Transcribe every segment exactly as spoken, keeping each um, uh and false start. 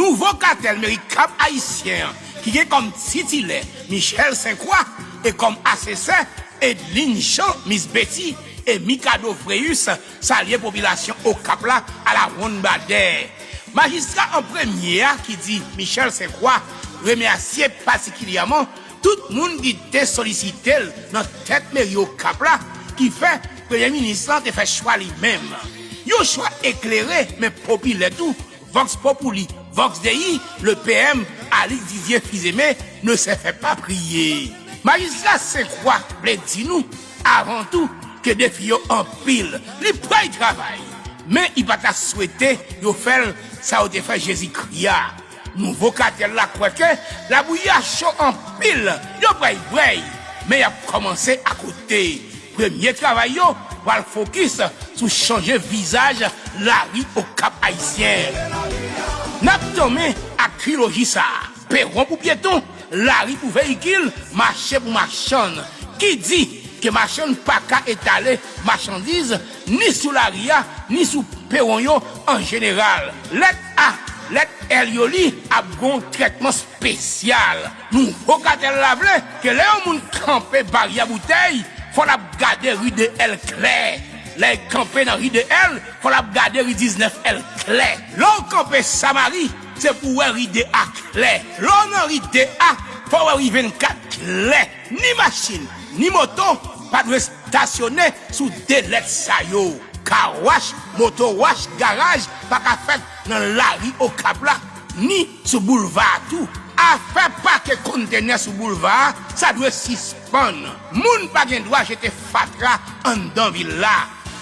Nouvo katèl meri Kap Ayisyen an, ki gen kòm titilè Michel Sainte-Croix e kòm asesè Edline Jean, Miss Betty, e Mikado Freus, salye popilasyon Okap la alawonnbadè. Majistra an premye a, ki di Michel Sainte-Croix, remèsye patikilyèman tout moun ki te solisite l nan tèt meri Okap la, ki fè premye minis lan te fè chwa li menm. Yon chwa eklere, men popilè tou. Vox Populi, Vox Dei, le P M, Alix Didier Fils-Aimé, ne se fait pas prier. Majistra Sainte-Croix vle di nou, avan tou, ke defi yo anpil. Li pral travay, men li pa ta swete yo fè l sa yo te fè Jezikri a. Nouvo katèl la kwè ke labouyi a cho anpil, yo pral bwè, men y ap kòmanse akote. Premye travay yo pral fokis sou chanje vizaj lari Okap Ayisyen. N ap tanmen ak triloji sa a. Pewon pou pyeton, lari pou veyikil, mache pou machann. Ki di ke machann pa ka etale machandiz ni sou lari a, ni sou pewon yo an jeneral. Lèt A, lèt L yo li ap gon trètman espesyal. Nouvo katèl la vle ke lè yon moun kanpe baryè Boutèy, fò l ap gade ri de L klè. Lè l kanpe nan ri de L, fò l ap gade ri diznèf L klè. Lè w kanpe Samari, se pou w wè ri de A klè. Lè w nan ri de A, fò w wè ri vennkat klè. Ni machin, ni moto pa dwe estasyone sou de lèt sa yo. Kawach, motowach, garaj pa ka fèt nan lari Okap la, ni sou boulva a tou. Afè pake kontenè sou boulva a, sa dwe sispann. Moun pa gen dwa jete fatra anndan vil la.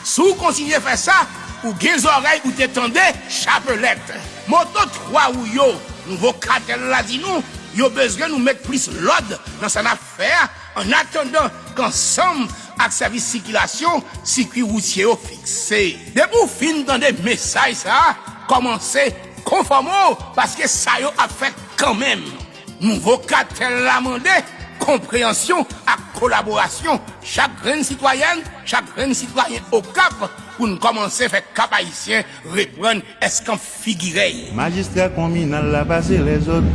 Si w kontinye fè sa, ou gen zòrèy pou te tande chapelèt. Moto twa wou yo, nouvo katèl la di nou, yo bezwen nou met plis lòd nan sa n ap fè a, annatandan ke ansanm ak sèvis sikilasyon, sikwi woutye yo fikse. Depi w fin tande mesaj sa a, kòmanse konfòme w, paske sa yo ap fèt kanmenm. Nouvo katèl la mande konpreyansyon ak kolaborasyon chak grenn sitwayèn, chak grenn sitwayen Okap pou n kòmanse fè Kap Ayisyen reprann eskanp figirèy. Majistra kominal la pase lèzòt.